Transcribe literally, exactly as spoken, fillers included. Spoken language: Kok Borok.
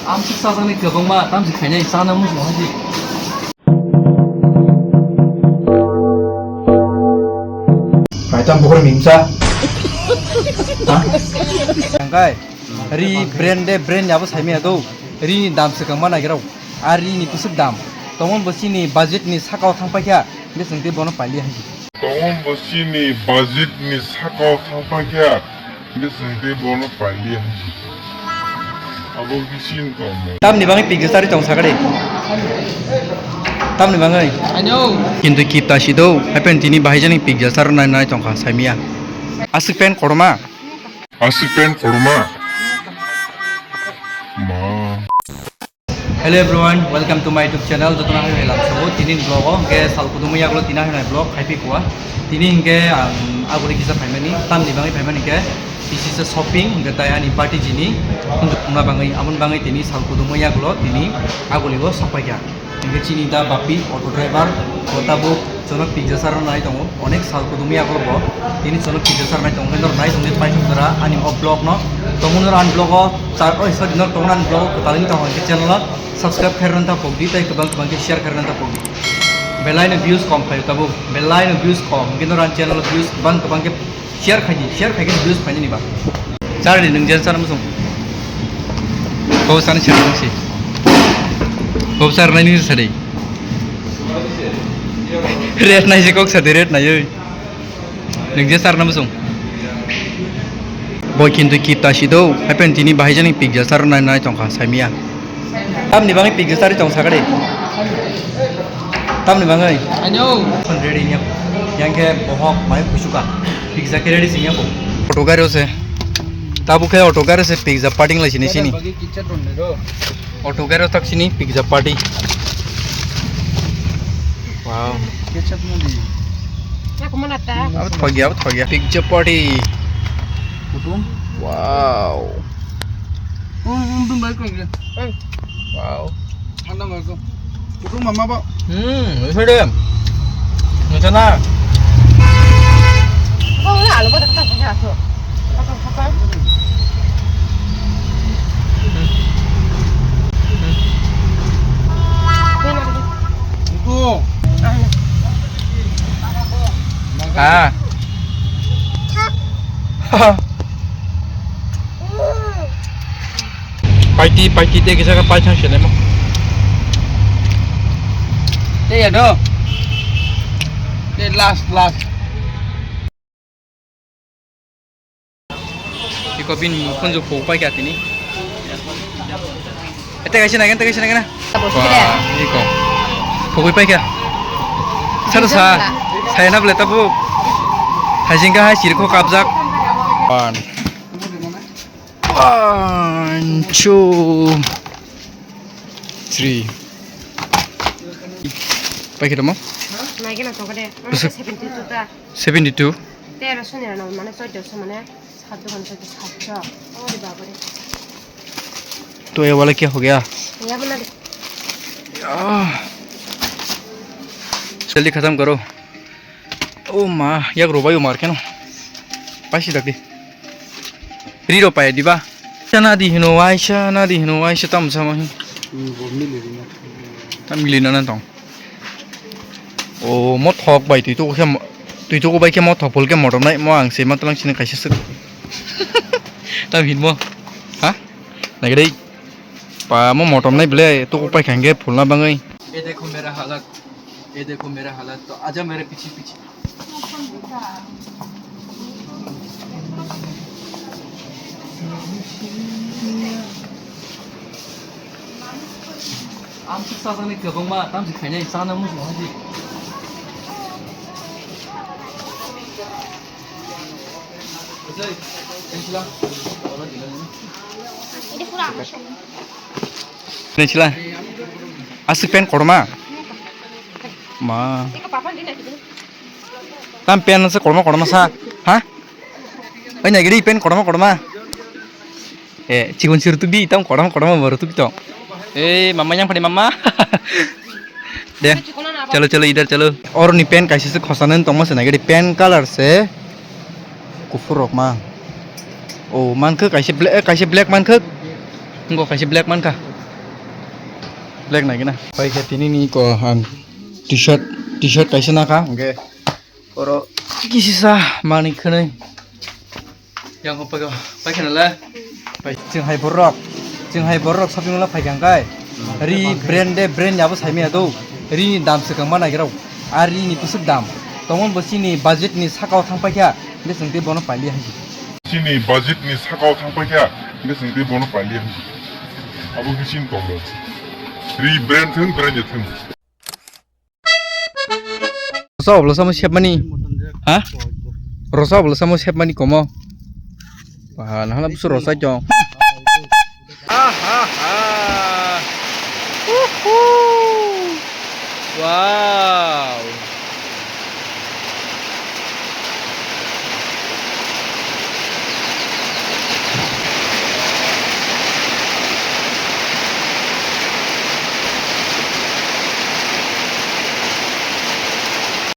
Amswk chajaknai kwbangma, tamsi khainai chana muchung haji. Kaitam bukhur mimsa. Ha? Angkai, ri brand de brand abo saimaya do. Ri ni dam swkang ma nagira. A ri ni kusuk dam. Tomon bo chini budget ni sakao thangpaikha. Bising tei bono paili haji. Tongo bo chini budget ni sakao thangpaikha, bising tei bono paili haji. Abo khe chini tongmo. Tamni bagwi pizza chari tong sakari. Tamni bagwi. Ano. Kintu kip ta si do, happen tini bahai jani pizza char nai nai tongkha saimia. Aswk pen korma. Aswk pen korma. Ma. Hello everyone, welcome to my YouTube channel. Jotono hai hai lamsogo tini vlog o hingke sal kudumo yagulo tini hai hai vlog khaipi kuwa. Tini hingke ang aguli kisa phaimani, tamni bagwi phaimani hingke bisi se shopping hingke tai ani party jini kunju khumna bagwi, aboni bagwi tini sal kudumo yagulo tini aguli o sokpaikha. Hingke chini da bapi auto driver o tabuk Jono pizza sar nai tongo, onek sal kudumya ko bo. Tini jono pizza sar nai tongo, nor nai tongni pai song jora ani o vlog no. Tongo nor ani vlog o char, oi, sorry, nor tongo ani vlog o kwtal wng tongo, hingke channel o subscribe khairok ta pokdi, tei kwbang kwbang khe share khairok ta pokdi. Belai no views kom phaio tabuk, belai no views kom, hingke nor ani channel o views kwbang kwbang khe share khaidi, share khaikhe views phainani ba. Charli nwng jen sana muchung. Kok sana sana si. Kok sar nai ni sari. Red nai si kok sadi red nai oi. Nwng je sar na muchung. Bo kintu kip ta si do. Happen tini bahai jani pizza sar nai nai tongkha saimia. Tamni bagwi pizza sari tong sakari. Tamni bagwi. Ano. Ready nya. Yang ke bohok mai kusuka. Pizza ke ready sinya ko. Auto gari se. Tabu khe auto gari se pizza party lai sini sini. Auto gari tak sini pizza party. Wow. Ketchup mo di. Aku mana ta? Abot pagi, abot pagi. Pizza party. Kutung? Wow. Oh, oh, dum bai kong ya. Wow. Anda masuk. Kutung mama ba. Hmm, itu deh. Itu na. Kau ni alu kau tak tak tak tu. Itu. Ah. Paiti, paiti, tei kisa khe paithang se naima. Tei ya do. Tei last, last. Iko bini mukhunju phuk paikha tini. Ete kaisa naigen, ete kaisa naigen. Wah, iko. Phugwi paikha. Sado sa. Saya na bole tabuk. Hajing ka hai sirkho kapjak. One. One, two, three. Paikha tamo? Naigen na tokade. Seventy two ta. Seventy two. Tero soni rano mane choddo so mane. Sat dogan sat sat. Ore baba re. To ye wala kya ho gaya? Ya bana de. Ah. Jaldi khatam karo. O ma, yak robai umar keno. Paisi dakdi. Ri ro pai diba. Sana di hino waisa, na di hino waisa tam sama hin. Hmm, bo mili ri na. Tam mili na na tong. O mo thok bai twi to khe mo-, twi to bai khe mo thok phul khe motom nai mo ang se ma tlang sini kaisa suk. Tam hin mo. Ha? Nai dei. Pa mo motom nai ble to pai khang khe phul na bangai. Ye dekho mera halat. Ye dekho mera halat. To aja mere piche piche. Amswk chajaknai kwbangma, tamsi khainai chana muchung haji. Nai sila. Aswk pen korma. Ma. Tam pen se korma korma sa. Ha? Oi nai gidi pen korma korma. Eh, chikon sir tu bi tam korma korma baru tu to. Eh, mama yang pada mama. De. Chalo chalo idhar chalo. Or ni pen kaisa se khosanen tongma se nai gidi pen color se. Kuphur rok ma. O mankha kaisa black, kaisa black mankha. Ngo kaisa black mankha. Black nai gana. Pai khe tini ni ko ang t-shirt, t-shirt kaisa nakha. Hwnkhe oro kisisa manwi khwnwi. Yang ko paikha, paikha nala. Pai, chwng hai borok, chwng hai borok shopping mall o phaikha hwnkhe. Ri brand de brand yabo saimaya do. Ri ni dam swkang ma nagira. A ri ni bwswk dam. Tongmon bo chini budget ni sakao thang paikha. Hwnkhe chwng tei bono pailiya hai. Chini budget ni sakao thang paikha. Hwnkhe chwng tei bono pailiya hai. Abo khe chini tongmung. Ri brand thwng, brand ya thwng. Rosa oblo samo sepmani. Ha? Rosa oblo samo sepmani komo. Wah, nahana busu rosa chong.